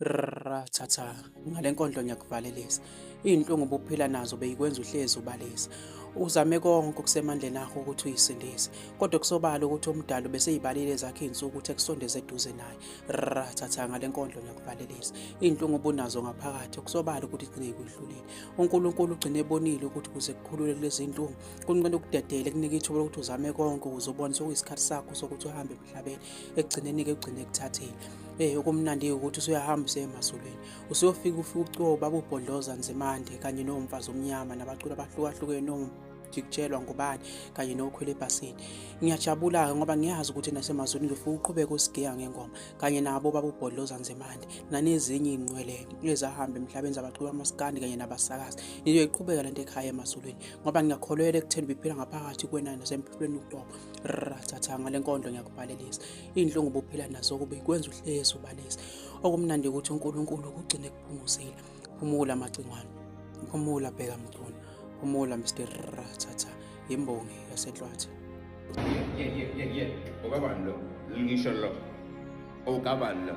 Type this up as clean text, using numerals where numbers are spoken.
Rathatha ngale nkondlo ngiyakuvalelisa. Iy'nhlungu obuphila nazo beyikwenza uhlezi ubalisa. Uzame konke okusemandleni akho ukuthi uyisindise. Kodwa kusobala ukuthi umdali ubeseyibalile ezakhe iy'nsuku ukuthi ekusondeze eduze naye. Rathatha ngale nkondlo ngiyakuvalelisa. Iy'nhlungu obunazo ngaphakathi kusobala ukuthi igcine ikuhlulile. UNkulunkulu ugcine ebonile ukuthi ukuze kukhulule kulezi zinhlungu kunqena ukudedele kunike ithuba lokuthi uzame konke ukuze ubone sekuyisikhathi sakho sokuthi uhambe emhlabeni. Ekugcineni-ke ugcine ekuthathile. Okumnandi ukuthi usuyahamba usiya emazulwini. Usuyofika ufike ucwiwe ubaba uBhodloza Nzimande kanye nomfazi omnyama nabaculi abahlukahlukene nomjikutshelwa ngubani kanye nokhwela ebhasini. Ngiyajabula-ke ngoba ngiyazi ukuthi nasemazulwini uzofika uqhubeke usigiya ngengoma kanye nabo ubaba uBhodloza Nzimande nanezinye iy'nqwele ezahamba emhlabeni zabaculi bamaskandi kanye nabasakazi. Nizoyiqhubeka lento ekhaya emazulwini ngoba ngiyakholelwa ekutheni ubiphila ngaphakathi kuwena nasemphefumulweni uqobo. Rathatha ngale nkondlo ngiyakuvalelisa. Iy'nhlungu obuphila nazo kube kwenza uhlezi ubalisa. Okumnandi ukuthi uNkulunkulu ukugcine kuphumuzile. Phumula Macingwane. Phumula Bheka Mchunu. Phumula Mr. Rathatha imbongi yaseNhlwathi. Yeah, yeah, yeah, yeah. Okabani lo? Ngisho lo. Okabani lo?